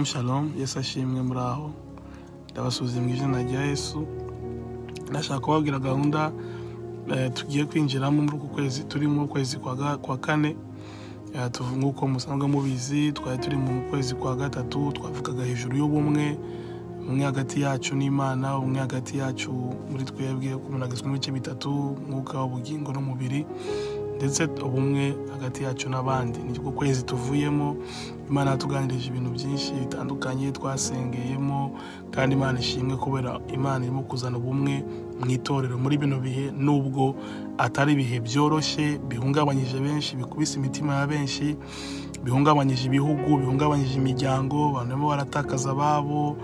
Shalom, Yesu ashimwe. Muri aho, ndabasuhuza mu izina rya Yesu. Ndashaka kubabwira gahunda tugiye kwinjiramo muri uku kwezi turimo, ukwezi kwa kane. Nk'uko musanzwe mubizi, twari turi mu kwezi kwa gatatu, twavugaga hejuru y'ubumwe, ubumwe hagati yacu n'Imana, ubumwe hagati yacu muri twebwe, uko umuntu agizwe n'ibice bitatu: umwuka, ubugingo n'umubiri, ndetse ubumwe hagati yacu n'abandi. Ni ko kwezi tuvuyemo. Imana yatuganirije ibintu byinshi bitandukanye twasengeyemo, kandi Imana ishimwe kubera Imana irimo kuzana ubumwe mu itorero muri bino bihe, nubwo atari ibihe byoroshye, bihungabanyije benshi, bikubise imitima ya benshi, bihungabanyije ibihugu, bihungabanyije imiryango, abantu barimo baratakaza ababo.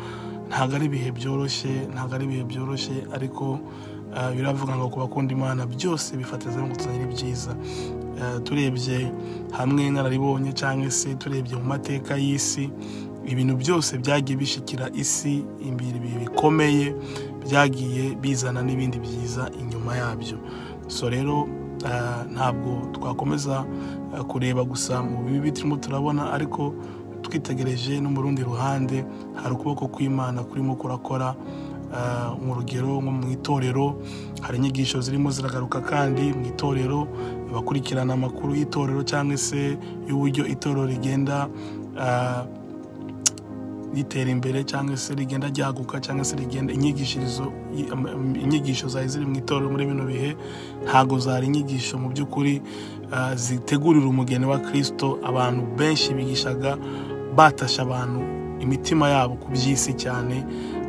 Ntabwo ari ibihe byoroshye, ntabwo ari ibihe byoroshye, ariko biravuga ngo ku bakunda Imana byose bifatanya no kutuzanira ibyiza. Turebye hamwe inararibonye, cyangwa se turebye mu mateka y'isi, ibintu byose byagiye bishikira isi, ibihe bikomeye byagiye bizana n'ibindi byiza inyuma yabyo. So rero ntabwo twakomeza kureba gusa mu bibi turimo turabona, ariko twitegereje no mu rundi ruhande hari ukuboko kw'Imana kurimo kurakora. Mu rugero nko mu itorero hari inyigisho zirimo ziragaruka, kandi mu itorero abakurikirana amakuru y'itorero cyangwa se y'uburyo itorero rigenda ritera imbere, cyangwa se rigenda ryaguka, cyangwa se rigenda inyigisho zari ziri mu itorero muri bino bihe ntago zari inyigisho mu by'ukuri zitegurira umugeni wa Kristo. Abantu benshi bigishaga batasha abantu imitima yabo ku by'isi cyane,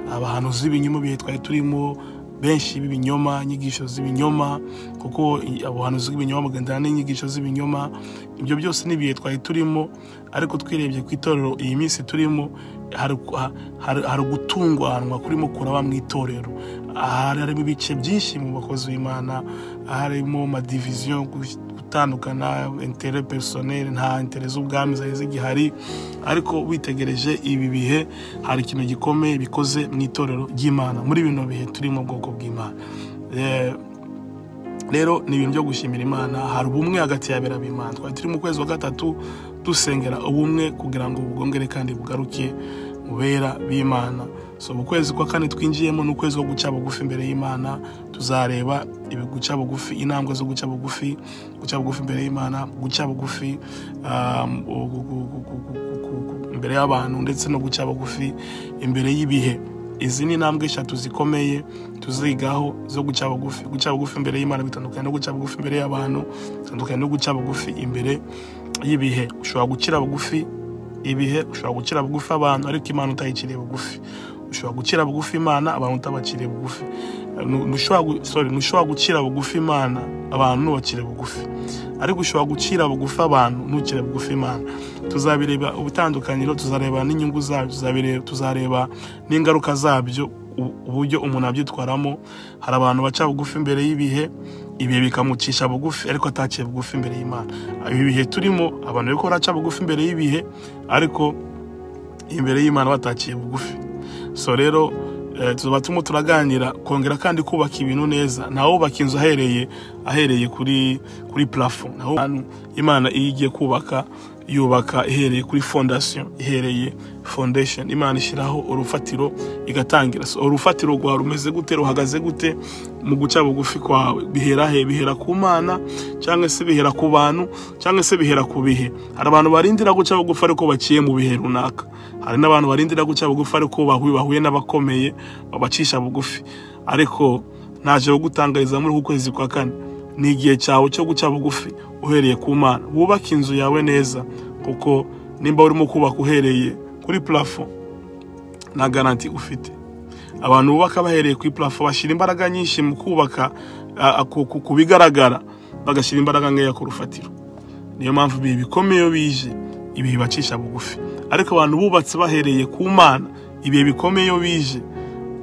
abahanuzi b'ibinyoma, ibihe twari turimo benshi b'ibinyoma, inyigisho z'ibinyoma, kuko abahanuzi b'ibinyoma bagendana n'inyigisho z'ibinyoma. Ibyo byose ni ibihe twari turimo, ariko twirebye ku itorero iyi minsi turimo, hari gutunganywa kurimo kuraba mu itorero. Harimo ibice byinshi mu bakozi b'Imana, harimo amadiviziyo, gutandukana, intérêt personnel, nta intérêt z'ubwami zari zigihari. Ariko witegereje ibi bihe, hari ikintu gikomeye bikoze mu itorero ry'Imana muri bino bihe turimo, bwoko bw'Imana. Rero ni ibintu byo gushimira Imana, hari ubumwe hagati y'abera b'Imana. Twari turi mu kwezi kwa gatatu dusengera ubumwe kugira ngo bwongere kandi bugaruke mu bera b'Imana. So mu kwezi kwa kane twinjiyemo ni ukwezi ko guca bugufi imbere y'Imana. Tuzareba ibi guca bugufi, intambwe zo guca bugufi, guca bugufi imbere y'Imana, guca bugufi imbere y'abantu, ndetse no guca bugufi imbere y'ibihe. Izi ni intambwe eshatu zikomeye tuzigaho zo guca bugufi. Guca bugufi imbere y'Imana bitandukanye no guca bugufi imbere y'abantu, bitandukanye no guca bugufi imbere y'ibihe. Ushobora gukira bugufi ibihe, ushobora gukira bugufi abantu, ariko Imana utayiciriye bugufi. Ushobora gukira bugufi Imana, abantu utabaciriye bugufi. Sorry, ntushobora gukira bugufi Imana, abantu ntubacire bugufi, ariko ushobora gukira bugufi abantu, ntukire bugufi Imana. Tuzabireba ubutandukaniro, tuzareba n'inyungu zabyo, tuzareba n'ingaruka zabyo, uburyo umuntu abyitwaramo. Hari abantu baca bugufi imbere y'ibihe, ibihe bikamucisha bugufi, ariko ataciye bugufi imbere y'Imana. Ibi bihe turimo, abantu bariko baraca bugufi imbere y'ibihe, ariko imbere y'Imana bataciye bugufi. So rero tuba turimo turaganira kongera kandi kubaka ibintu neza. Ntawubaka inzu ahereye kuri plafond. Naho Imana iyo igiye kubaka, yubaka ihereye kuri fondation, ihereye foundation. Imana ishyiraho urufatiro igatangira. So urufatiro rwawe rumeze gute, ruhagaze gute mu guca bugufi kwawe? Bihera he? Bihera ku Mana, cyangwa se bihera ku bantu, cyangwa se bihera ku bihe? Hari abantu barindira guca bugufi ariko baciye mu bihe runaka. Hari n'abantu barindira guca bugufi ariko bahuye n'abakomeye babacisha bugufi. Ariko naje kugutangariza muri uku kwezi kwa kane, ni igihe cyawe cyo guca bugufi uhereye ku Mana. Wubake inzu yawe neza, kuko nimba urimo kubaka uhereye kuri plafond, nta garantie ufite. Abantu bubaka bahereye kuri plafond bashyira imbaraga nyinshi mu kubaka ku bigaragara, bagashyira imbaraga nkeya ku rufatiro. Niyo mpamvu ibihe bikomeye iyo bije, ibihe bacisha bugufi. Ariko abantu bubatse bahereye ku Mana, ibihe bikomeye iyo bije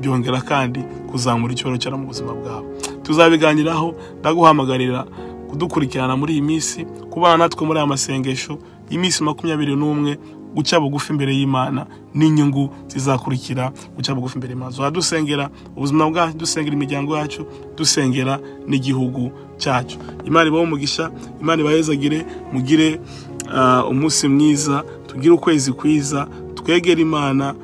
byongera kandi kuzamura icyoro cyara mu buzima bwabo. Tuzabiganiraho. Ndaguhamagarira kudukurikirana muri iyi minsi, kubana natwe muri aya masengesho y'iminsi 21, guca bugufi imbere y'Imana n'inyungu zizakurikira guca bugufi imbere y'Imana. Tuzaba dusengera ubuzima bwacu, dusengera imiryango yacu, dusengera n'igihugu cyacu. Imana ibahe umugisha, Imana ibahezagire, mugire umunsi mwiza, tugire ukwezi kwiza. Twegera Imana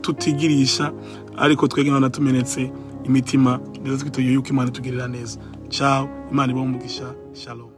tutigirisha, ariko twegera Imana tumenetse imitima, ndetse twiteguye yuko Imana itugirira neza. Ciao, Imana ibahe umugisha. Shalom.